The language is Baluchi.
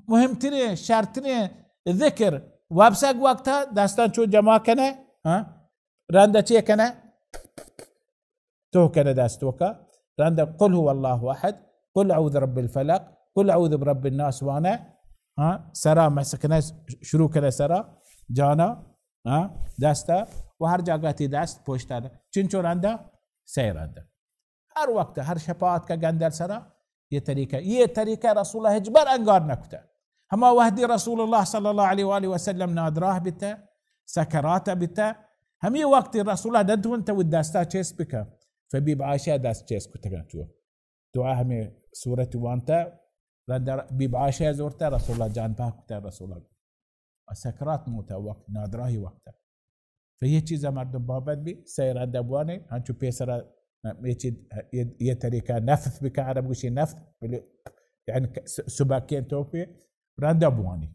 مهمترین، شرترین ذکر، وپسگ وقتا دستان چو جمع کنه، ها؟ رنده چه کنه؟ تو کنه دست توکا، رنده قل هو الله احد، قل اعوذ برب الفلق، قل اعوذ برب الناس وانه، ها؟ سرا مسکنه، شروع کنه سرا، جانا، ها؟ دستا، و هر جاگه تی دست پشتا. چنچو رنده؟ سه رنده. هر وقت، هر شپات که گندل سرا، یه طریقه، یه طریقه رسول الله هیچ بر انگار نکته. هما وحدی رسول الله صلی الله علیه و آله و سلم نادراہ بیته، سکرات بیته، همی وقت رسول الله ندونته و دستا چست بکه، فبیب عائشه دست چست کتگن چو. دعا همی صورت وانته، رند بیب عائشه زورته، رسول الله جان پاک کته، رسول الله سکرات موته وقت، نادراہی وقت. تو یہ چیزا مردم بابت بی، سیر ادب وانے، ہنچو پیسرا، یہ چیز، یہ، یہ طریقہ نفث بکن، عرب گوشی نفث، بلے، یعنی س-، سبکیں توپی، رندا بوانی.